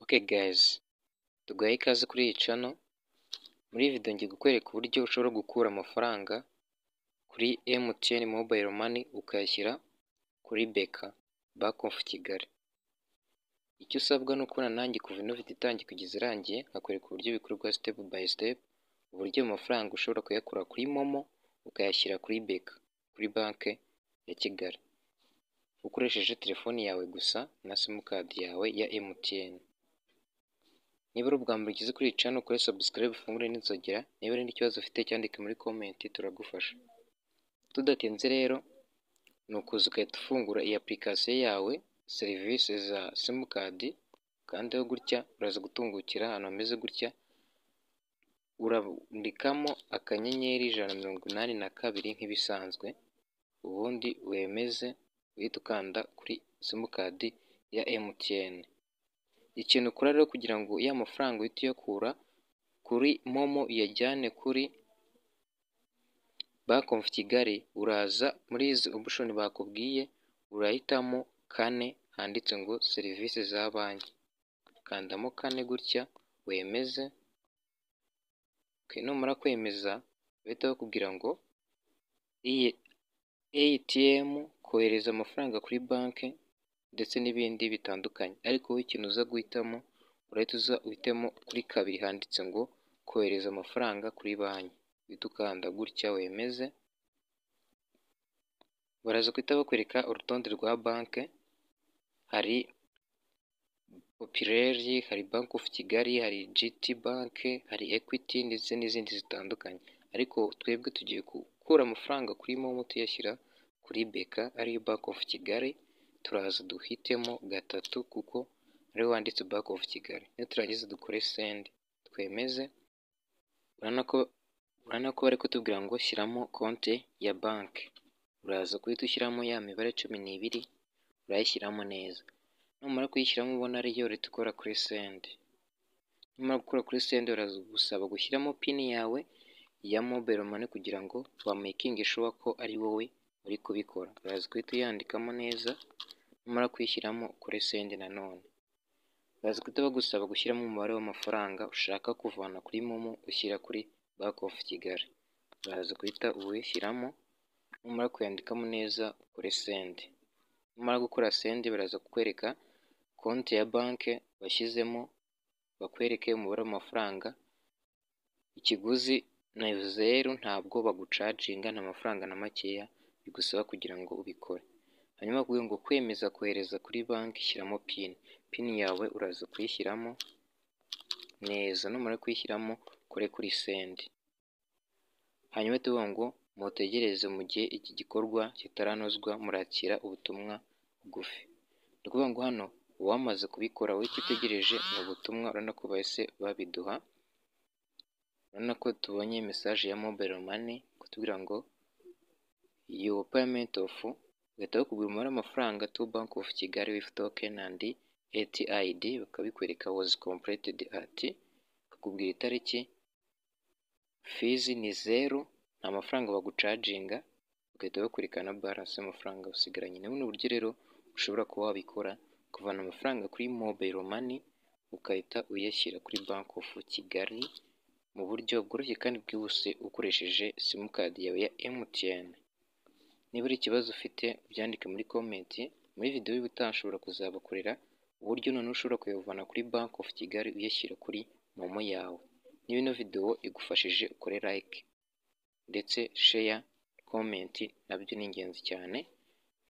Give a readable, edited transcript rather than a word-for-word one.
Okay guys, tuguhaye ikaze kuri iyi channel. Muri iyi video ngiye kukwereka uburyo ushobora gukura amafaranga kuri MTN Mobile Money ukayashyira kuri BK, Bank of Kigali. Icyo usabwa ni ukubana nanjye kuva ino video itangiye kugeza irangiye, nkakwereka uburyo bikorwa step by step, uburyo ayo mafaranga ushobora kuyakura kuri MoMo ukayashyira kuri BK, kuri banki ya Kigali, ukoresheje telefoni yawe gusa na simukadi yawe ya MTN. Niba ari ubwa mbere ugeze kuri iyi channel, ukore subscribe, ufungure n'inzogera. Niba hari n'ikibazo ufite, cyandike muri comment, turagufasha. Tudatinze rero, ni ukuza ugahita ufungura iyi application yawe, serivisi za simukadi, ukandeho gutya, uraza gutungukira ahantu hameze gutya, urandikamo *182 nk'ibisanzwe, ubundi wemeze, uhite ukanda kuri simukadi ya MTN. Ikintu ukora rero kugira ngo ya mafaranga uhite uyakura kuri MoMo uyajyane kuri Bank of Kigali, uraza muri izi option bakubwiye, urahitamo kane handitse ngo serivisi za banki, kandamo kane gutya wemeze. Numara kwemeza, bahita bakubwira ngo iyi ATM, kohereza amafaranga kuri banki ndetse n'ibindi bitandukanye, ariko wowe ikintu uza guhitamo, urahita uza uhitemo kuri kabiri handitse ngo kohereza amafaranga kuri banki, uhite ukanda gutya wemeze. Baraza guhita bakwereka urutonde rwa banki: hari Populaire, hari Bank of Kigali, hari GT Bank, hari Equity ndetse n'izindi zitandukanye, ariko twebwe tugiye gukura amafaranga kuri MoMo tuyashyira kuri BK, ariyo Bank of Kigali. Turaza duhitemo gatatu kuko ariho wanditse Bank of Kigali. Niturangiza dukore send, twemeze. Urabona ko bari kutubwira ngo shyiramo konti ya banki. Uraza guhita ushyiramo ya mibare 12, urayishyiramo neza. Numara kuyishyiramo ubona ariyo, uhita ukora kuri send. Numara gukora kuri send, baraza gusaba gushyiramo PIN yawe ya mobile money kugira ngo bamakinge sure ko ari wowe uri kubikora. Uraza guhita uyandikamo neza, numara kuyishyiramo ukore send nanone. Baraza guhita bagusaba gushyiramo umubare w'amafaranga ushaka kuvana kuri MoMo ushyira kuri Bank of Kigali. Uraza guhita uwishyiramo, numara kuyandikamo neza ukore send. Numara gukora send, baraza kukwereka konti ya banki washyizemo, bakwereke umubare w'amafaranga, ikiguzi ni zeru, ntabwo bagucaginga, nta mafaranga na makeya bigusaba kugira ngo ubikore. Hanyuma bakubwire ngo kwemeza kohereza kuri banki, shyiramo PIN. PIN yawe uraza kuyishyiramo neza, numara kuyishyiramo ukore kuri send. Hanyuma tuvuga ngo mutegereze, mu gihe iki gikorwa kitaranozwa murakira ubutumwa bugufi. Ni ukuvuga ngo hano uwamaze kubikora, wowe icyo utegereje ni ubutumwa. Urabona ko bahise babiduha, urabona ko tubonye message ya mobile money kutubwira ngo your payment of, bagahita bakubwira umubare w'amafaranga, to Bank of Kigali with token and ATID, bakabikwereka, was completed at, bakakubwira itariki, fees ni zeru, nta mafaranga bagucaginga, bagahita bakwereka na balance y'amafaranga usigaranye. Ni buno buryo rero ushobora kuba wabikora, kuvana amafaranga kuri mobile money ugahita uyashyira kuri Bank of Kigali mu buryo bworoshye kandi bwihuse, ukoresheje simukadi yawe ya MTN. Niba ari ikibazo ufite, ubyandike muri comment. Muri video y'ubutaha nshobora kuzabakorera uburyo noneho ushobora kuyavana kuri Bank of Kigali uyashyira kuri MoMo yawe. Niba ino video igufashije, ukore like ndetse share, comment nabyo ni ingenzi cyane.